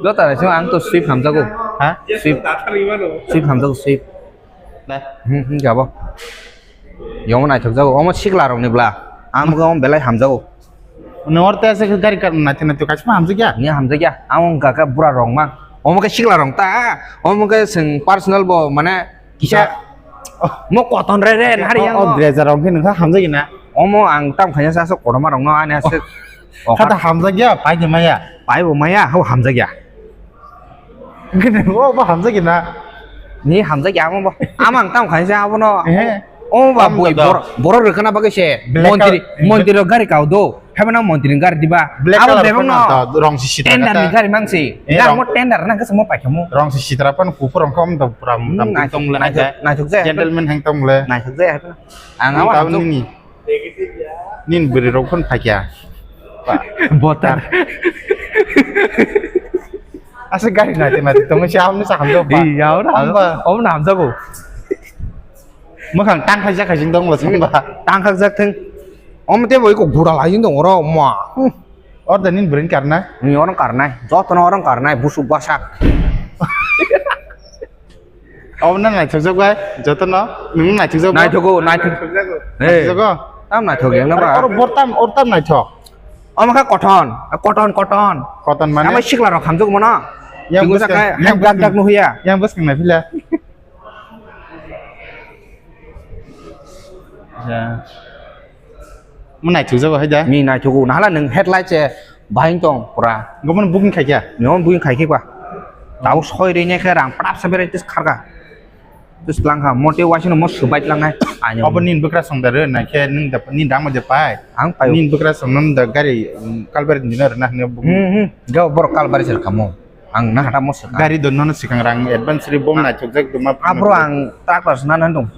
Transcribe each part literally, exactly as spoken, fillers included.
Jota naising ang to Swift hamjago. Ha? Swift. Swift hamjago, Swift. Dai. Hmm, hmm, jabo. Yomo naithok jago. Omo sikla rokni bla. Ang bo omo belai hamjago. Nor te se gari kar naithok naithok kaisa hamjak ya? Ni hamjak ya. Ang wng kaka bura rok ma. Omo ke sikla rok ta. Omo ke sing personal bo mane kisa. Mo koton re re nari yang. Oh, Blazer rok ke nang hamjak na. Omo ang tam khanya sa so kotorma rok no ani ase. Kata hamjak ya, pai de maya. Pai bo maya, ho hamjak ya. Gini, oh, ba hamjak na. Ni hamjak ya mo ba. Amang tam khai sa abono. Eh. Oh, ba Tam boi da. Bor, bor rwkana bagwi se. Black Montri, colour. Montri ro gari kau do. Heba na montri ni gari diba. Black Abo colour bebang phan no. Da, rong si sitra Tender kata. Ni gari mang si. Eh, Gari rong. Mo tender na kasa mo paikhamu. Rong si sitra pan kupur rong kom da pura Hmm, tam naithok, tong le naithok, naithok jaya. Gentleman hang tong le. Naithok jaya. Ang Ang awa tau hamjak. Nini. Nin bwrwi rok phun phakya. Botar. Asa gari nai nai tong si amni sa hamjak ba. Iya, ora. Amba. Om na hamjago. Makhang tang khaijak khaijing dong lo samba. Tang khakjak theng. Om te boi ko gura lajing dong oro ma. Or da nin bwrwi karna. Ni orang karnai. Jotono orang karnai busuk basak. Obo na naithokjak bai, jotono. Nwng naithokjak bai? Naithogo, naithok. Naithokjago. Hey. Naithokjago? Tam naithok yang na ba? Oro bor tam, or tam naithok. Omo kha kothon, kothon, kothon. Kothon mane? Amai sikla rok hamjak mano. Yang Tingko bwskang, sakai, yang yang dak dak bwskang. Nuhuya. Yang bwskang naphila. Ya. Mo naithokjago hai da? Ni naithogo, nahala nwng headlight se bahing tong pura. Gomon booking khaikya? Ni on booking khaikhe ba. Tabuk soi rine khe rang pratap sa berai tis kharga. Tis langkha, mote waisano mo swbai langnai. Ani Obo nin bwkra song da re, naikhe nin da, nin dang ma je pai. Ang pai. Nin bwkra song nam da gari, um, kalbari dino re na hne booking. Hmm, hmm. Ga borok kalbari sir kamo. Ang na hata mo swkang. Gari don nono swkang rang advance ri bom naithokjak duma. Abro ang tractor sna nan dong.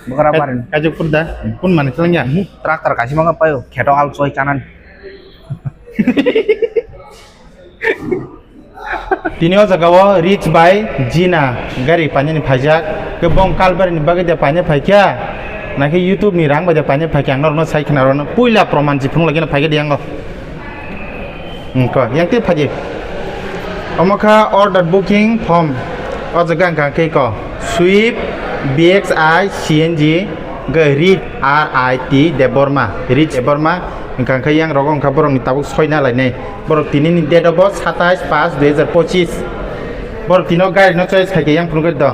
Bwkra barin. Kajok pur da, pun mani tlang ya. Tractor kaisa manga payo, kheto al choi chanan. Tini o jaga o Rich bai Jina gari painani phaijak. Khe bong kalbari ni bagwi de paina phaikya. Nakhe YouTube ni rang bai de paina phaikya. Ang norokno sai khna rokno puila proman jiphung lagina phaikya de yango. Hmm, ko, yang twi phaji. Omo kha order booking form. O jaga wngkha khe ko Swift, B X I, C N G, wngkha Rit, R I T Debbarma, Rit Debbarma. Wngkha khe yang rogo wngkha borok ni tabuk soi na lainai. Borok tini ni date obo satais pas dui hazar pochis. Borok tino gari no choice khai khe yang phunukhe do.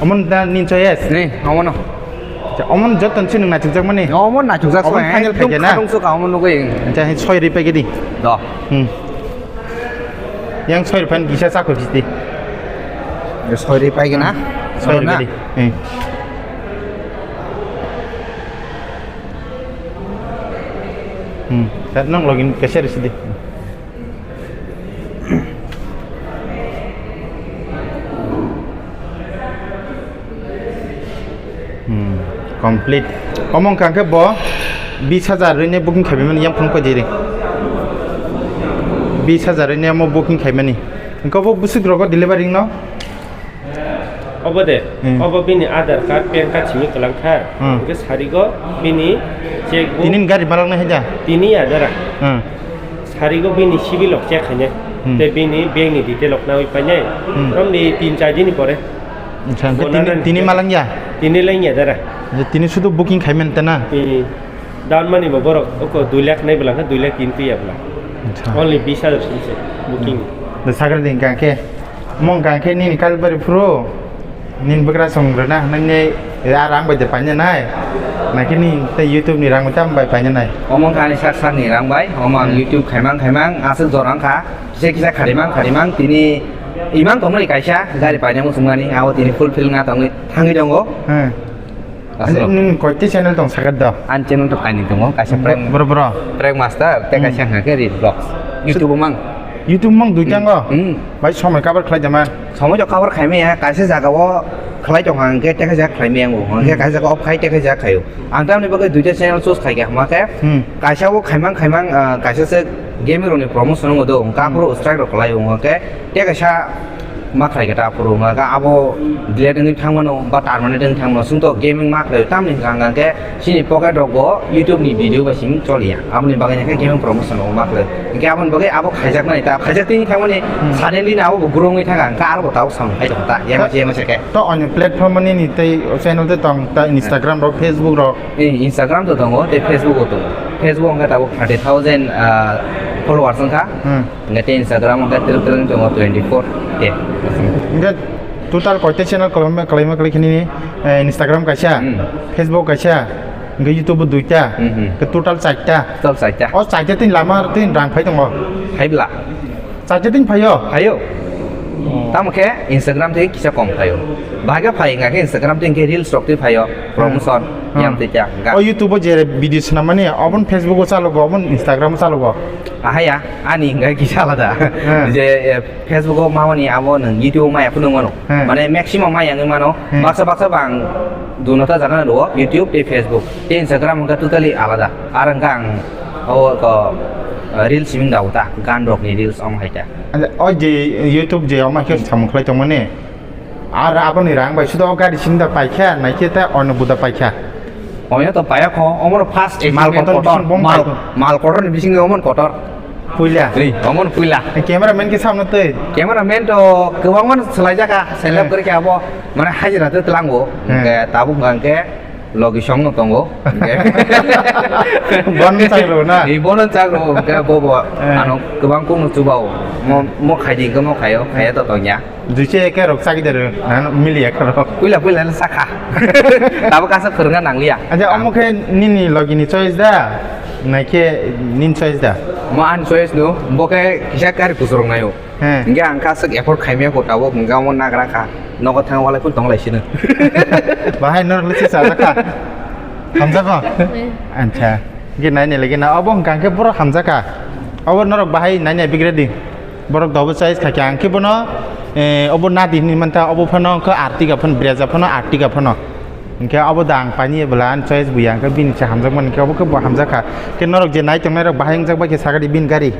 Omo da nin choice? Ni, omo no. Acha, omo joto se nwng naithokjak mani? Omo naithokjak. Omo se, final ekdom khaikhe na? Khatungso ka omo nugwi. Acha, hai soi ri paikhe di. Do. Hmm. Yang soi ri pan kisa chakho bisti. Soi ri paikhe na? Soi ri na? Paikhe di. Hmm. Hmm. Tar nang login kese ri sidi. Hmm, complete. Omo wngkha khe bo bis hajar rwini booking khaimani yang phone koi diri. Bis hajar rwini omo booking khaimani. Engkho bo bwswk rogo delivery no? Obo de, hmm. Obo bini Aadhaar card, pan card simi kwlang kha. Hmm. Hwnkhe sarigo bini check book. Tini gari malak nai haida? Tini ya dara. Hmm. Sarigo bini civil rok check khainai. Hmm. Tei bini bank ni detail rok nawi painai. Hmm. Romni tin char din ni pore. Acha, hwnkhe tini, tini malang ya? Tini lang ya dara. Je tini sudu booking khaimen tana? Hmm. Down money bo borok oko dui lakh nai bwla khe dui lakh tin twi ya bwla. Acha. Only bis hajar sumse booking. De sakra din ka khe. Mong ka khe nini kalbari phuru. Nini bwkra song rwna hwnwi nai a rang bai de paina nai. Nai khe nini tei YouTube ni rang bai tam bai paina nai. Omo wngkha ani sak sak ni rang bai. Omo ang YouTube khaimang khaimang aswk jora wngkha. Kisa kisa kharimang kharimang tini imang tongmani kaisa gari paina muchungmani abo tini fulfill wngna tongwi thangwi tongo. Hmm. Aswk. Nini koi ti channel tong sakha do? Ani channel to kainwi tongo, kaisa prank, bro, bro. Prank master, tei kaisa hmm. Hwnkha khe reel vlogs. YouTube o mang. YouTube mang duita ngo? Hmm. Bai somoi cover khlai jama? Somoi to cover khaimaya, kaisa jaga o khlai tong hwnkhe tei kaisa khlaimaya ngo. Hwnkhe hmm. Kaisa jaga off khai tei kaisa khaio. Ang tamni bagwi duita channel choose khaikha hwnkhe hmm. Kaisa o khaimang khaimang, ah, kaisa se gaming rokni promotion wngo do, hwnkhe hmm. Aphuru strike rok khlaio hwnkhe tei kaisa Ma khlai khe ta phuru wngkha khe abo delete wngwi thangmano ba terminate wngwi thangmano, chwng to gaming ma khlai tamni hwnkha hwnkha khe chini pocket rok bo YouTube ni video bai simi choliya, aboni bagwi khe gaming promotion rok ma khlai. Hwnkhe aboni bagwi abo khaijakmani ta, khaijak tini thangmani Hmm. suddenly no abo bo grow wngwi thangkha, hwnkhe aro bo tabuk samung khai tongo ta, yama se yama se khe. To onyo platform nini tei channel tei tong ta, Instagram rok, Facebook rok? Eh, Instagram to tongo tei Facebook bo tongo. Facebook wngkha tabuk thirty thousand, ah, followers wngkha. Hmm. Hingke tei Instagram hingke twrwk twrwk wng tongo twenty four K. Hingke total koita channel kwlaima, kwlaima kwlai khe nini, eh, Instagram kaisa, Hmm. Facebook kaisa, hingke YouTube bo duita, Hmm, hmm. hingke total chaita. Total chaita. O chaita tini lama tini rang phai tongo. Hai bwla. Chaita tini phaio? Phaio. Oh. Tamo khe Instagram tei kisa kom phaio. Bahai khe phai hingka khe Instagram tei hingke reels rok tei phaio, Hmm. promotion, Hmm. yang tei kya hingka. O YouTube o je video swnam mani, obon Facebook o chalogo, obon Instagram o chalogo. Ahaya, ani hingka kisa alada. Hmm. Je, eh, Facebook o mamani abo nwng YouTube o maya phunuk mano. Hmm. Mane maximum maya wngwi mano. Hmm. Baksa baksa bang duno ta jaga rwo YouTube tei Facebook. Tei Instagram hingka totally alada. Ar hingka ang o ko, eh, reels siming da uta, gan rok ni reels om hai ta. Anja, o je YouTube je oma khe samung khlai tongmani. Ar aboni rang bai sudo o gari sinda paikha, naikhe ta ono buda paikha. Oya to paya kho, omor first Mal achievement kotor kotor. Bising bom Mal, paikha. Mal kotor ni bising omon kotor. Puila. Ei, omon puila. Cameraman ke samno tei. Cameraman to kwbangma swlai jaka, select Eh. kori khe abo, mane hajira te tlango. Eh. Ke tabuk hwnkhe logi song no tongo. Bon chakro na? Ei, bono chakro, ke bobo, Eh. ano kwbang kung no chubao. Mo, mo khai di, mo khayo, khaya to tongya. Duise ke rok chagi dero, ano mili ekro. Puila, puila no sakha. Tabo kasa phwrwngna nangliya. Aja, omo khe nini logi ni choice da? Naikhe nini choice da? Mo ani choice no, bo khe kisa kari kusurok nayo. He. Hingke ang kha swk effort khaimaya kho tabuk hingke omo nagra kha. Nogo thang walai phun tong lai sino. Bahai norok le se sajak kha. Hamjak kho? He. Acha. Hingke nai nai lagi na obo hingka hingke borok hamjak kha. Obo norok bahai nai nai bigre di. Borok dobo choice kha khe ang khe bono, eh, obo nadi hinwi mantha obo phano hingke Artiga phano breza phano Artiga phano. Hingke obo da ang paini bwla ani choice buya hingke bini se hamjak mani hingke obo khe bo hamjak kha. Khe norok je nai tongnai rok bahai wngjak bai khe sagadi bini gari.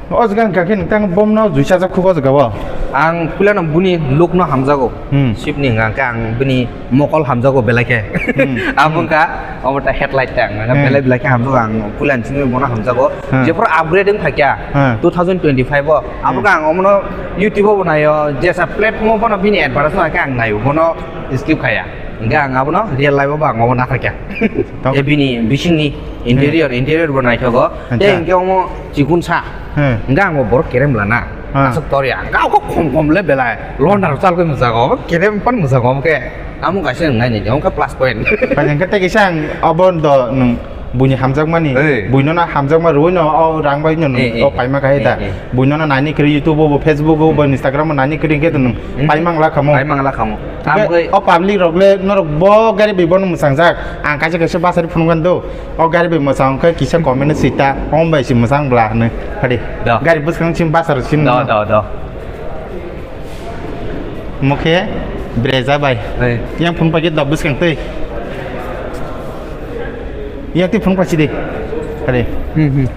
O jaga hwnka khe nokthang bomno juichajak khugo o jaga o. Ang puilano buni look no hamjago. Hmm. Sip ni hwnka khe ang bini mokol hamjago belai khe. Hmm. Abo wngkha obo ta headlight ta ang Hmm. belai belai khe hamjago ang puilani simi bono hamjago. Hmm. Jephuru upgrade wng phaikha Hmm. two thousand twenty-five o abo Hmm. khe ang omono YouTube o bo naio jesa platform o bono bini advertise no khe ang naio bono skip khaya. Hingke ang abono real life o bo ang obo nathakya. Tong- E bini bisingni interior, interior bo naithogo. Acha. Tei hingke omo chikun sa. Hmm. Hingke ang bo borok kerem lana. Hmm. Aswk torya. Hingke ako khom khom le belai. Londa rok chal khe mujago. Kerem pan mujago hingke. Amo kaisa wngnai ni hingke plus point. Pai hingke tei kisa ang obo do nwng Buini hamjakmani, Ei. Buinono hamjakma rwino o rang bai no Ei, ei. O paima kahai da. Ei, ei. Buinono nani kwrwi YouTube o, Facebook o, bo Instagram o nani kwrwi khe nwng Hmm. paimang la khamo. Paimang la khamo. Hingke Tamgwi o public rok le norok bo gari bai bono mwsangjak. Ang kaisa kaisa basari phunukgani do. O gari bai mwsang khe kisa comment o sita. Om bai si mwsang bla hwnwi. Hadi. Do. Gari bwskang sim basar sim. Do, do, do. Mokhe Breza bai. Hai. Yang phone paikhe dok bwskang twi. Yang twi phone paisi di. Hari. Hmm, hmm.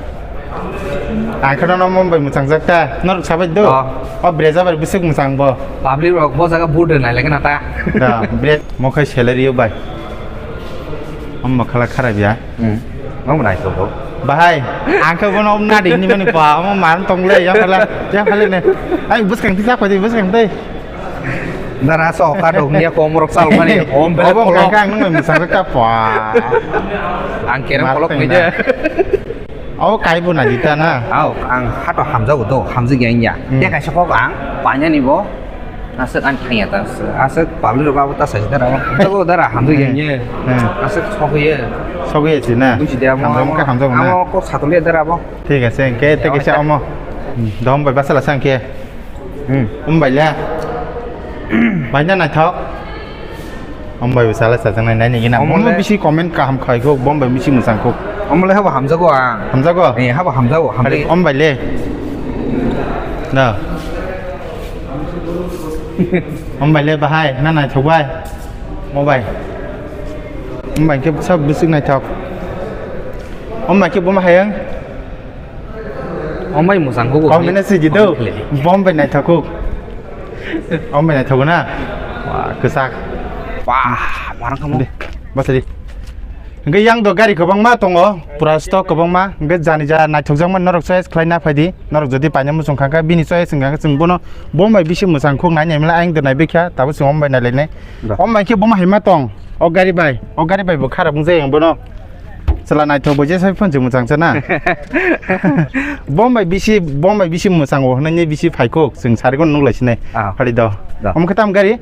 Ang khana no mon bai mwchang jak ta. Norok sabai do. Oh. O Breza bai bwswk mwchang bo. Public rok bo jaga vote rwnai lai khna ta. Da, Bre-, mokhe salary o bai. Om makhala khara biya. Hmm. Omo naithogo. Bahai, ang khe bono om nadi hinwi mani ba, omo man tong le, yang khala, yang khala ne. Ai, bwskang twi chak phai di, bwskang twi. Dara so ka dok niya ko omorok sal mani, om bele Obo kolok. Ang khe ang nang mwsang ka pa. Ang kerem Mar kolok teng ni na. Je. Obo kai bo nadi ta na. Au, ang hato hamjago do, hamjak yang ya. Hmm. Te kaisa kok ang, panya ni bo. Aswk ani thangya ta, aswk, aswk public rok abo ta sai dara, hamjago dara, hamjak Hmm. ya, Hmm. Aswk sogwi ya. Sogwi ya si na? Buji de amo, Hamjak amo, khe hamjak na? Amo kok satung ya dara abo. Thik ase, hingke, Ya, thik ase, ya. Amo. Hmm, dom bai basa la sang khe. Hmm. Um bai le. Bai na naithok. Om bai bwsala sajaknai nai nigina. Omo Omo le bisi comment kaham khai kho, bom bai bisi mwchang kho. Omo le habo hamjago ang. Hamjago? Eh, habo hamjago, hamjago. Om bai le. Na. Om bai le bahai, na naithok bai. Mo bai. Om bai khe sab bwswk naithok. Om bai khe bom hayang. Om bai mwchang kho. Comment o sigi do. Comment le. Bom bai naithok kho. Omo bai naithogo na? Wah, kwchak. Wah, marang kamo. De, basa di. Hingke yang do gari kwbangma tongo, pura stock kwbangma. Hingke jani ja naithokjakma norok choice khlai na phai di. Norok jodi paina muchung kha khe bini choice wngkha khe chwng bono, bo bai bisi mwchang khuk nai nai mla ayang de nai bikha, tabo chwng omo bai nai lai nai. Da. Omo bai khe bo ma hai ma tong. O gari bai, o gari bai bo kharap wng jai ang bono. Chwla naithok bo je sai phone chwng mwchang chana. Bo bai bisi, bo bai bisi mwchang o hwnwi bisi phai khuk, chwng sari go nuk lai sinai. Ah. Phali do. Da. Omo khe tam gari?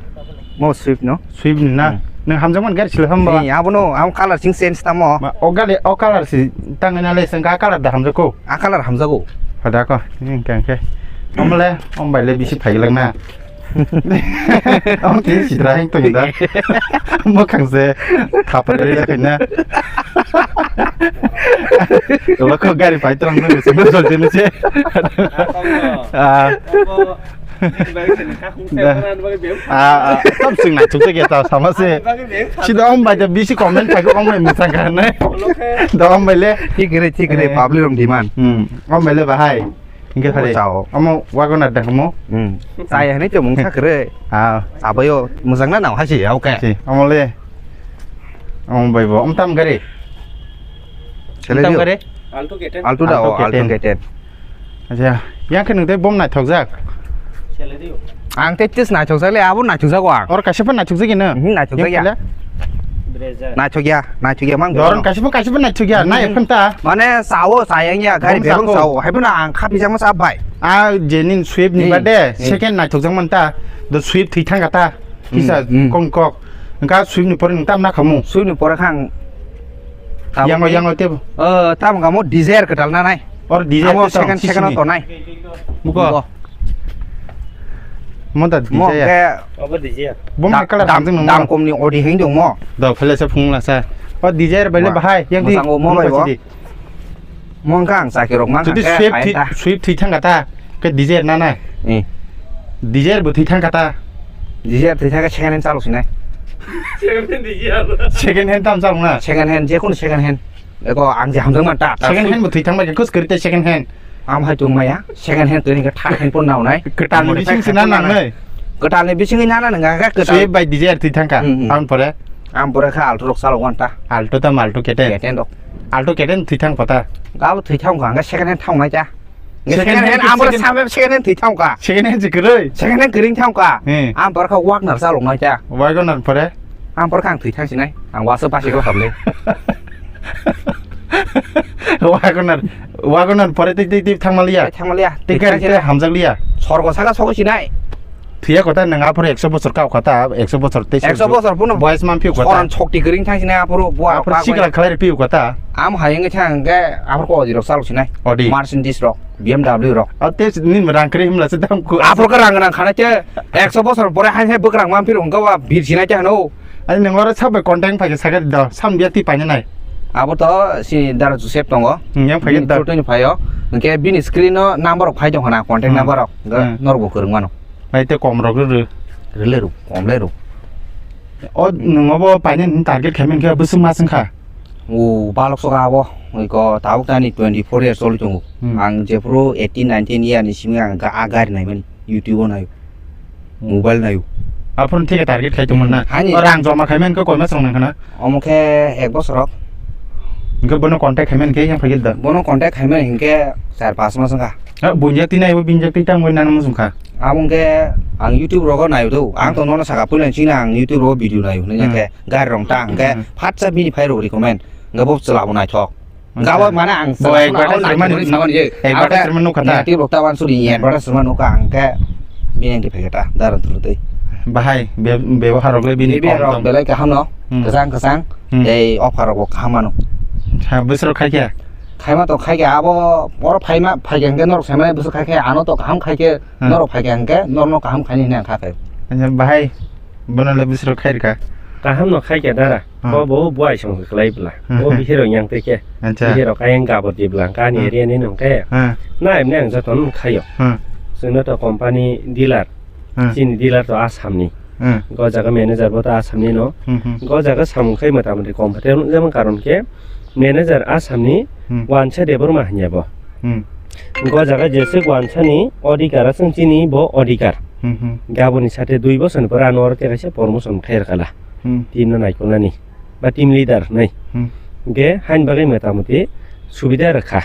Mo Swift no? Swift ni na? Hmm. Nwng hamjakmani gari sila hamba? Ni, abono, amo colour sing change tamo. Ma, o gari, o colour si tangwi na le, sengka colour da hamjako? A colour hamjago. Pada ko, ni hingke hingke. Omle, om bai le bisi phai glak na. Om ti sidra hing tong da. Mokhang se thapa re ya kanya. Lo ko gari phai tong na, se mo jol jeni se. Ah. Da. Ah, ah, tam swng naithok se ge ta sama se. Sida om bai da bisi comment khai ko om bai mwchang kha nai. Da om bai le. Thik re, thik re, eh, public rok demand. Hmm, om bai le bahai. Hingke phare. Chao. Omo Wagoner da mo. Hmm. Chaya hinui tongmung sakre. Ah. Chabayo mwchang na nao hasi ya, okay. Si, omo le. Omo bai bo. Om tam gari. Chele tam dio. Gari? Alto K ten. Alto da, Alto o, Alto K ten. K ten. Acha, yang khe nwng tei bom naithokjak. Ang tei tis naithokjak le, abo naithokjago ang. Or kaisa phan naithokjak ino? Mhm, naithokjak ya. Yang khe le? Naithokya, naithokya mang. Doron kaisa phan, kaisa phan naithokya, na ekhon ta. Mane sao sayang ya, gari bebang sao. Hai phan ang khapi jang ma sa bai. A jenin Swift ni bade, second naithokjak man ta. Do Swift thwi thang ta. Kisa kong kok. Engka Swift ni pore nwng tam na khamu? Swift ni pore khang. Yango, yango tebo. Eh, tam kamo Dzire kwtal na nai. Or Dzire amo second, second o tonai. Muko. Mo da Dzire. Mo ke. Obo Dzire. Bo mai kala dam, dam kom ni odi hing dong mo. Da phele se phung la sa. O Dzire bai le bahai. Yang di. Mo bai bo. Mongkha ang chakirok mang. Jodi Swift thwi thang kha ta, khe Dzire na na? Eh. Dzire bo thwi thang kha ta. Dzire thwi thang kha second hand chalo sinai. Second hand tam chalo na? Second hand, je kono second hand. Eko ang je hamjak man ta. Second hand bo thwi thang bai khe khus kwrwi tei second hand. Am hai tung maya, second hand twi khe third hand pon nao nai. Kwtal ni bising se na nang nai. Kwtal ni bising na na nang kha kwtal. Swift bai Dzire thwi thang kha. Am pore. Am pore kha Alto rok chalo wan ta. Alto tam Alto K ten. K ten rok. Alto K ten thwi thang kha ta. Gabo thwi thang kha, hwnkhai second hand thang nai ta. Second hand, ambo second, sambe second hand thwi thang kha. Second hand se kwrwi? Second hand kwrwi thang kha. He. Ambo kha Wagoner chalok nai ta. Wagoner pore? Ambo kha ang thwi thang sinai. Ang waso basi kla khamle. Wagoner, Wagoner pore tik tik tik thang maliya. Thang maliya. Tik tik tik hamjak liya. Sorgo saka sogo sinai. Thwiya kota nwng aphuru ekso bochor kau kota, ekso bochor tei ekso bochor bono boyes man phiu kota. Soran chokti kwrwi thang sinai aphuru bo aphuru sikla khlai phiu kota. Am hayeng thang ke aphuru ko ojirok chalo sinai. Odi. Mercedes rok, B M W rok. A te nin rang kwrwi himla se dam ku. Aphuru ka rang rang khana te ekso bochor pore hai hai bwkrang man phiru hwnkha wa bir sinai te hano. Ani nwng oro sabai contact phai khe sakhe do, sam biya twi paina nai. Abo to si Dara Joseph tongo. Hmm, yang phai khe da. Chotoni phaio. Hwnkhe bini screen o number rok phai tong khana, contact number rok. Hwnkhe norok bo kwrwng mano. Hai te kom rok rw. Rwle rw, kom le rw. O nwng obo painani target khaimani khe bwswk ma swngkha? O balok soka abo, oi ko tabuk tani twenty four years choli tongo. Hmm. Ang jephuru eighteen nineteen year ni simi ang ga-, a gari naimani, YouTube o naio, mobile naio. Aphuru thike target khai tongmani na? Hani. O rang joma khaimani khe koi mas rok nangkha na? Omo khe ek bosor rok. Hwnkhe bono contact khaimani khe yang phai da? Bono contact khaimani hinkhe char pas mas wngkha. Ha, buinjak twi naibo, binjak twi tangwi nana muchungkha. Abo hwnkhe ang YouTube rogo naio do. Ang to nono saka puila chini ang YouTube rogo video naio hwnwi khe gari rong ta hwnkhe phatsa bini phai rok recommend. Hwnkhe bo chwla bo naithok. Hwnkhe abo mane ang bo chwla ekbar bo naithok hwnwi samani je. Advertisement nukha ta? YouTube rok ta wansuri advertisement nukha hwnkhe bini ang phai ta daran thulu tei. Bahai be-, bebohar rok le bini kok rok tong. Belai kaham no. Kwchang kwchang tei offer rok bo kaham mano. Ha, bwswk khai khe? Khaima to khai khe abo oro phaima phai khe hwnkhe norok saimani bwswk khai khe ano to kaham khai khe norok phai khe hwnkhe norokno kaham khaini hwnwi ang kha khe. Bahai bono le bwswk khai rwkha. Kaham no khai khe dara. Bo bo buai song khe klai bwla. Bo bihirok yang tei khe. Bihirok ayang gabor di bwla hwnkhe ani area ni nung khe. Na emni ang joto no khaio. Chwngno to company dealer. Chini dealer to Assam ni. Go jaga manager bo to Assam ni no. Go jaga samung khai mota moti comfortable wng jama karon khe manager Assam ni Wansa Debbarma hanya bo. Go jaga jeswk Wansa ni odikar aswng chini bo odikar. Hmm, hmm. Gaboni sate dui bosor ni pore ano oro tei kaisa promotion khai rwkha la. Hmm. Team no naikolnani ba team leader nai. Hmm. Ge hain bagwi mota moti subida rwkha.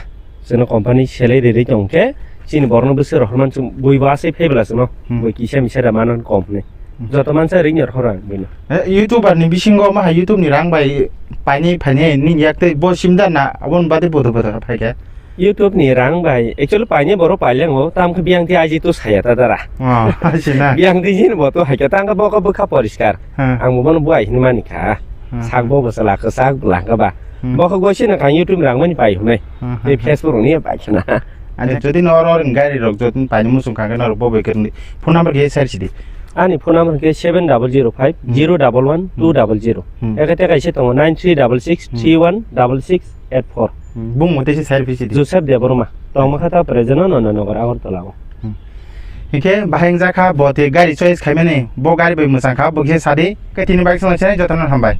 Chwngno company salary rwi tong khe chini borokno bwswk rohorman chwng bui bo asai phai bwla chwngno. Hmm. Bui kisa misa da manan kom hwnwi. Hmm. Joto mansa ring rohor ang bini. Eh, YouTuber ni bisingo maha YouTube ni rang bai painai phainai nini yak tei bo simda na aboni bagwi bodo bodo phai khe. YouTube ni rang bai actually painai borok pailango, tamo khe biyang twi aji to saya ta dara. Oh, asina. Biyang twi jin bo to hai khe tang khe bo khe bwkha poriskar. Hmm. Ang bo bono buai hwnwi mani kha. Hmm. Sak bo bwsala kwchak bwla khe ba. Hmm. Bo khe goi sino kang YouTube rang mani pai hwnwi. Hmm, tei hmm, Facebook ni pai khna. Acha, jodi no oro ring gari rok jodi painai muchung kha khe norok bo bai khe phone number khe share sidi. Ani phone number khe seven double zero five zero double one two double zero. Hmm. Eke tei kaisa tongo nine three double six three one double six eight four. Hmm. Bung mo tei se share phi sidi. Joseph Debbarma. Tongma kha ta present no no nogor Agartala o. Hmm. Hingkhe bahai wngjakha bo tei gari choice khaimani. Bo gari bai mwchang kha, bo khe sadi. Khe tini bike songno se jotono hambai.